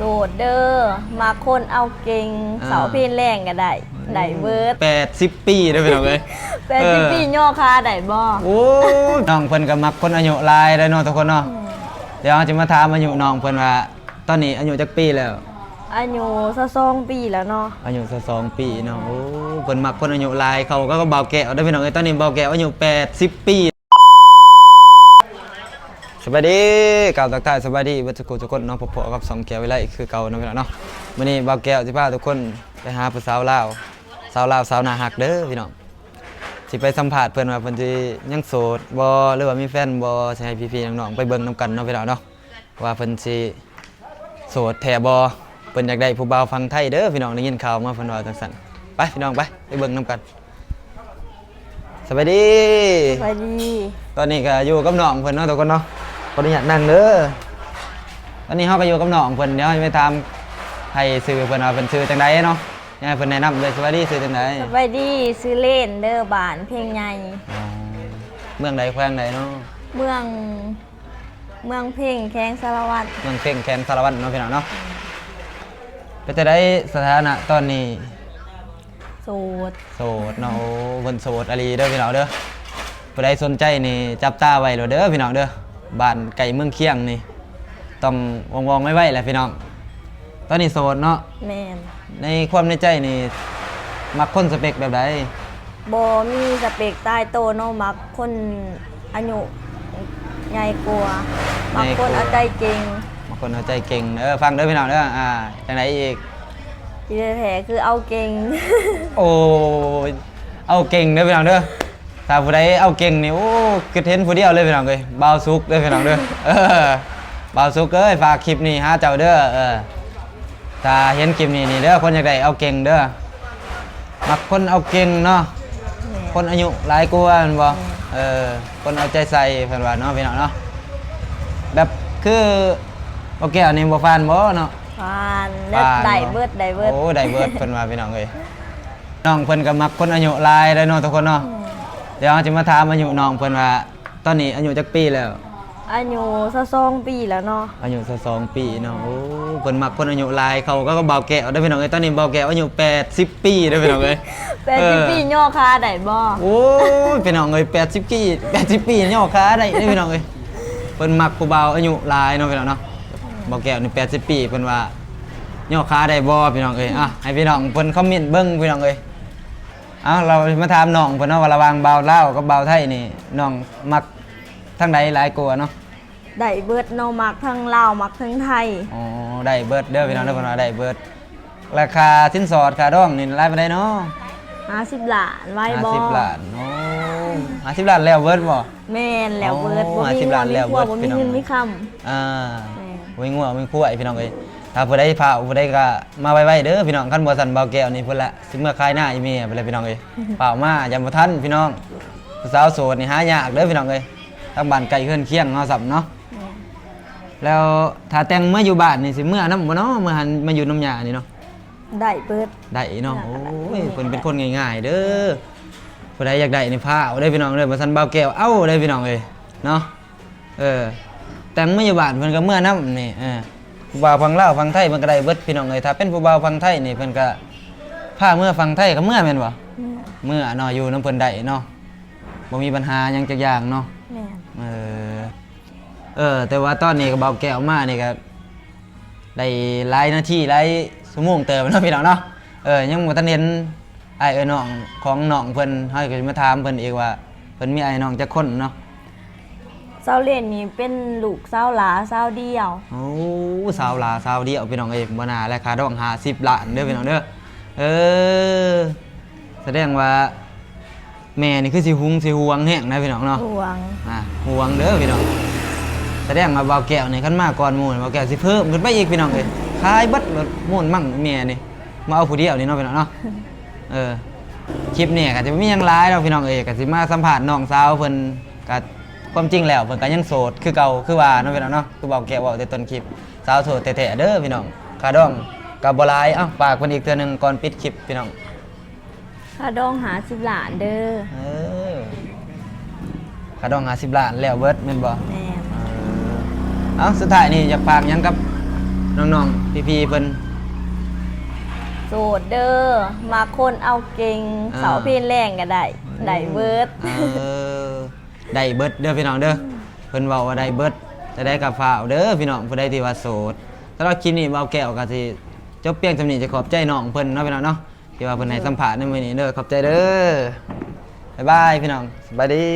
ໂສດເດີ ມັກຄົນເອົາເກັ່ງ ອ່າ ເຊົ້າເພນແລງກໍໄດ້ ໄດ້ເບີດ. ແປດສິບປີເດີພີ່ນ້ອງເອີຍ ແປດສິບປີ ເອີ ຍໍຄາໄດ້ບໍ່? ໂອ້ຍ ນ້ອງເພິ່ນກໍມັກຄົນອາຍຸຫຼາຍແລ້ວເນາະທຸກຄົນເນາະ. ອືມ ດຽວເຮົາຈະມາຖາມອາຍຸນ້ອງເພິ່ນວ່າ ຕອນນີ້ອາຍຸຈັກປີແລ້ວ? ອາຍຸຊາວສອງປີແລ້ວເນາະ. ອາຍຸຊາວສອງປີເນາະ. ໂອ້ ເພິ່ນມັກຄົນອາຍຸຫຼາຍ ເຂົ້າກັບບ່າວແກ້ວເດີພີ່ນ້ອງເອີຍ. ຕອນນີ້ບ່າວແກ້ວອາຍຸແປດສິບປີ. ສະບາຍດີ ກ່າວທັກທາຍສະບາຍດີເບິດທຸກຜູ້ທຸກຄົນເນາະ. ພົບພໍ້ກັບຊ່ອງແກ້ວວິໄລຄືເກົ່າເນາະພີ່ນ້ອງເນາະ. ມື້ນີ້ບ່າວແກ້ວຊິພາທຸກຄົນໄປຫາຜູ້ສາວລາວ ສາວລາວສາວໜ້າຮັກເດີພີ່ນ້ອງ. ຊິໄປສຳພາດເພິ່ນວ່າເພິ່ນຊິຍັງໂສດບໍ່ ຫຼືວ່າມີແຟນບໍ່. ຊິໃຫ້ພີ່ໆນ້ອງໆໄປເບິ່ງນຳກັນເນາະພີ່ນ້ອງເນາະ ວ່າເພິ່ນຊິໂສດແທ້ບໍ່. ເພິ່ນຢາກໄດ້ຜູ້ບ່າວຝັ່ງໄທເດີພີ່ນ້ອງ ໄດ້ຍິນຂ່າວມາເພິ່ນວ່າຈັ່ງຊັ້ນ. ໄປພີ່ນ້ອງ ໄປ ໄປເບິ່ງນຳກັນ. ສະບາຍດີ ສະບາຍດີ. ຕອນນີ້ກໍຢູ່ກັບນ້ອງເພິ່ນເນາະທຸກຄົນເນາະ. ຂໍອະນຸຍາດນັ່ງເດີ. ຕອນນີ້ເຮົາກໍຢູ່ກັບນ້ອງເພິ່ນ ດຽວເຮົາຊິໄປຖາມໄທຊື່ເພິ່ນວ່າເພິ່ນຊື່ຈັ່ງໃດເນາະ. ຢາກໃຫ້ເພິ່ນແນະນຳເລີຍ. ສະບາຍດີ ຊື່ຈັ່ງໃດ? ສະບາຍດີ ຊື່ເລນເດີ ບ້ານເພັງໃຫຍ່. ອໍ ເມືອງໃດ ແຂວງໃດເນາະ? ເມືອງ ເມືອງເພັງ ແຂວງສາລະວັນ. ເມືອງເພັງ ແຂວງສາລະວັນເນາະພີ່ນ້ອງເນາະ. ເປັນຈັ່ງໃດສະຖານະຕອນນີ້? ໂສດ ໂສດເນາະ. ໂອ້ ເພິ່ນໂສດອີ່ຫຼີເດີພີ່ນ້ອງເດີ. ຜູ້ໃດສົນໃຈນີ້ຈັບຕາໄວ້ໂລດເດີພີ່ນ້ອງເດີ. ບ້ານໃກ້ເມືອງຄຽງນີ້ ຕ້ອງວ່ອງໆໄວໆແຫຼະພີ່ນ້ອງ. ຕອນນີ້ໂສດເນາະ? ແມ່ນ. ໃນຄວາມໃນໃຈນີ້ມັກຄົນສະເປັກແບບໃດ? ບໍ່ມີສະເປັກຕາຍໂຕເນາະ ມັກຄົນອາຍຸໃຫຍ່ກວ່າ ໃຫຍ່ກວ່າ ມັກຄົນເອົາໃຈເກັ່ງ ມັກຄົນເອົາໃຈເກັ່ງ. ເອີ ຟັງເດີພີ່ນ້ອງເດີ. ອ່າ ຈັ່ງໃດອີກ? ທີ່ແທ້ໆຄືເອົາເກັ່ງ. ໂອ້ຍ ເອົາເກັ່ງເດີພີ່ນ້ອງເດີ. ຖ້າຜູ້ໃດເອົາເກັ່ງນີ້ ໂອ້ ຄິດເຫັນຜູ້ດຽວເລີຍພີ່ນ້ອງເອີຍ ບ່າວສຸກເດີພີ່ນ້ອງເດີ. ເອີ ບ່າວສຸກເອີຍ ຝາກຄລິບນີ້ຫາເຈົ້າເດີ. ເອີ ຖ້າເຫັນຄລິບນີ້ນີ້ເດີ ຄົນຢາກໄດ້ເອົາເກັ່ງເດີ ມັກຄົນເອົາເກັ່ງເນາະ. ແມ່ນ. ຄົນອາຍຸຫຼາຍກວ່າແມ່ນບໍ່? ແມ່ນ. ເອີ ຄົນເອົາໃຈໃສ່ເພິ່ນວ່າເນາະ ພີ່ນ້ອງເນາະ. ແບບຄືບໍ່ແກ້ວນີ້ບໍ່ຟານບໍ່ເນາະ? ຟານ ຟານ ໄດ້ເບິດ ໄດ້ເບິດ. ໂອ້ ໄດ້ເບິດເພິ່ນວ່າພີ່ນ້ອງເອີຍ. ນ້ອງເພິ່ນກໍມັກຄົນອາຍຸຫຼາຍແລ້ວເນາະທຸກຄົນເນາະ. ອືມ ດຽວເຮົາຈະມາຖາມອາຍຸນ້ອງເພິ່ນວ່າ ຕອນນີ້ອາຍຸຈັກປີແລ້ວ? ອາຍຸຊາວສອງປີແລ້ວເນາະ. ອາຍຸຊາວສອງປີເນາະ. ໂອ້ ເພິ່ນມັກຄົນອາຍຸຫຼາຍ ເຂົ້າກັບບ່າວແກ້ວເດີພີ່ນ້ອງເອີຍ. ຕອນນີ້ບ່າວແກ້ວອາຍຸແປດສິບປີເດີພີ່ນ້ອງເອີຍ. ແປດສິບປີ ເອີ ຍໍຄາໄດ້ບໍ່? ໂອ້ຍ ພີ່ນ້ອງເອີຍ ແປດສິບປີ ແປດສິບປີຍໍຄາໄດ້ເດີພີ່ນ້ອງເອີຍ. ເພິ່ນມັກຜູ້ບ່າວອາຍຸຫຼາຍເນາະພີ່ນ້ອງເນາະ. ອືມ ບ່າວແກ້ວນີ້ແປດສິບປີ ເພິ່ນວ່າຍໍຄາໄດ້ບໍ່ພີ່ນ້ອງເອີຍ. ອ່ະ ໃຫ້ພີ່ນ້ອງເພິ່ນຄອມເມັນເບິ່ງພີ່ນ້ອງເອີຍ. ເອົາ ເຮົາມາຖາມນ້ອງເພິ່ນເນາະວ່າ ລະຫວ່າງບ່າວລາວກັບບ່າວໄທນີ້ ນ້ອງມັກທາງໃດຫຼາຍກວ່າເນາະ? ໄດ້ເບິດເນາະ ມັກທັງລາວ ມັກທັງໄທ. ອໍ ໄດ້ເບິດເດີພີ່ນ້ອງເດີ. ອືມ ເພິ່ນວ່າໄດ້ເບິດ. ລາຄາສິນສອດຄ່າດອງນີ້ຫຼາຍປານໃດເນາະ? ຫ້າສິບລ້ານ ໄວບໍ່? ຫ້າສິບລ້ານ. ໂອ້ ຫ້າສິບລ້ານແລ້ວເບິດບໍ່? ແມ່ນ ແລ້ວເບິດ. ໂອ້ ບໍ່ມີງົວມີຄວາຍ ບໍ່ມີເງິນມີຄຳ. ອ່າ ແມ່ນ ບໍ່ມີງົວບໍ່ມີຄວາຍພີ່ນ້ອງເອີຍ. ຖ້າຜູ້ໃດພ້າວ ຜູ້ໃດກໍມາໄວໆເດີພີ່ນ້ອງ. ຄັນບໍ່ຊັ້ນບ່າວແກ້ວນີ້ພຸ້ນລະ ຊິເມືອຂາຍນາອີ່ແມ່ພຸ້ນລະພີ່ນ້ອງເອີຍ. ຟ້າວມາ ຢ້ານບໍ່ທັນພີ່ນ້ອງ. ຜູ້ສາວໂສດນີ້ຫາຍາກເດີພີ່ນ້ອງເອີຍ. ທາງບ້ານໃກ້ເຮືອນຄຽງເຮົາຊ້ຳເນາະ. ແມ່ນ. ແລ້ວຖ້າແຕ່ງເມືອຢູ່ບ້ານນີ້ ຊິເມືອນຳບໍ່ເນາະ? ເມືອຫັ້ນມາຢູ່ນຳຍ່ານີ້ເນາະ. ໄດ້ເບິດ ໄດ້ເນາະ. ເມືອກໍໄດ້. ໂອ້ຍ ເພິ່ນເປັນຄົນງ່າຍໆເດີ. ຜູ້ໃດຢາກໄດ້ນີ້ຟ້າວເດີພີ່ນ້ອງເດີ. ບໍ່ຊັ້ນບ່າວແກ້ວເອົາເດີພີ່ນ້ອງເອີຍເນາະ. ເອີ ແຕ່ງເມືອຢູ່ບ້ານເພິ່ນກໍເມືອນຳນີ້. ເອີ ຜູ້ບ່າວຝັ່ງລາວຝັ່ງໄທເພິ່ນກໍໄດ້ເບິດພີ່ນ້ອງເອີຍ. ຖ້າເປັນຜູ້ບ່າວຝັ່ງໄທນີ້ ເພິ່ນກໍພາເມືອຝັ່ງໄທກໍເມືອແມ່ນບໍ່? ເມືອ ເມືອເນາະ ຢູ່ນຳເພິ່ນໄດ້ເນາະ ບໍ່ມີບັນຫາຫຍັງຈັກຢ່າງເນາະ. ແມ່ນ. ເອີ ເອີ ແຕ່ວ່າຕອນນີ້ກໍບ່າວແກ້ວມານີ້ກໍໄດ້ຫຼາຍນາທີ ຫຼາຍຊົ່ວໂມງເຕີບເນາະ ພີ່ນ້ອງເນາະ. ເອີ ຍັງບໍ່ທັນເຫັນອ້າຍເອື້ອຍນ້ອງຂອງນ້ອງເພິ່ນ. ເຮົາກໍຊິມາຖາມເພິ່ນອີກວ່າ ເພິ່ນມີອ້າຍນ້ອງຈັກຄົນເນາະ? ສາວເລນນີ້ເປັນລູກສາວຫຼ້າສາວດຽວ. ໂອ້ ສາວຫຼ້າສາວດຽວ ພີ່ນ້ອງເອີຍ. ບໍ່ໜ້າແລະ ຄ່າດອງຫ້າສິບລ້ານເດີພີ່ນ້ອງເດີ. ເອີ ສະແດງວ່າແມ່ນີ້ຄືຊິຫຶງຊິຫວງແຮງນະພີ່ນ້ອງເນາະ. ຫວງ ອ່າ ຫວງເດີພີ່ນ້ອງ. ສະແດງວ່າບ່າວແກ້ວນີ້ ຄັນມາກ່ອນໝູ່ ບ່າວແກ້ວຊິເພີ່ມຂຶ້ນໄປອີກພີ່ນ້ອງເອີຍ. ຂາຍເບິດໂລດມູນມັງແມ່ນີ້ ມາເອົາຜູ້ດຽວນີ້ເນາະພີ່ນ້ອງເນາະ. ເອີ ຄລິບນີ້ກໍຈະບໍ່ມີຫຍັງຫຼາຍດອກພີ່ນ້ອງເອີຍ. ກໍຊິມາສຳພາດນ້ອງສາວເພິ່ນ. ກໍຄວາມຈິງແລ້ວເພິ່ນກໍຍັງໂສດຄືເກົ່າ ຄືວ່າເນາະພີ່ນ້ອງເນາະ. ຄືບ່າວແກ້ວເວົ້າແຕ່ຕົ້ນຄລິບ ສາວໂສດແທ້ໆເດີພີ່ນ້ອງ. ຄ່າດອງກໍບໍ່ຫຼາຍ. ເອົ້າ ຝາກເພິ່ນອີກເທື່ອໜຶ່ງກ່ອນປິດຄລິບພີ່ນ້ອງ. ຄ່າດອງຫ້າສິບລ້ານເດີ. ເອີ ຄ່າດອງຫ້າສິບລ້ານແລ້ວເບິດແມ່ນບໍ່? ແມ່ນ. ເອີ ເອົ້າ ສຸດທ້າຍນີ້ຢາກຝາກຫຍັງກັບ ນ້ອງໆ ພີ່ໆ ເພິ່ນ ໂສດເດີ ມັກຄົນເອົາເກັ່ງ ອ່າ ເຊົ້າເພນແລງກໍໄດ້ ໄດ້ເບິດ ເອີ ໄດ້ເບິດເດີພີ່ນ້ອງເດີ ເພິ່ນເວົ້າວ່າໄດ້ເບິດ ຈະໄດ້ກໍຟ້າວເດີພີ່ນ້ອງ ຜູ້ໃດທີ່ວ່າໂສດ. ສຳລັບຄລິບນີ້ ບ່າວແກ້ວກໍຊິຈົບພຽງສ່ຳນີ້ ຈະຂອບໃຈນ້ອງເພິ່ນເນາະພີ່ນ້ອງເນາະ ທີ່ວ່າເພິ່ນໃຫ້ສຳພາດໃນມື້ນີ້ເດີ ຂອບໃຈເດີ ບາຍບາຍພີ່ນ້ອງ ສະບາຍດີ.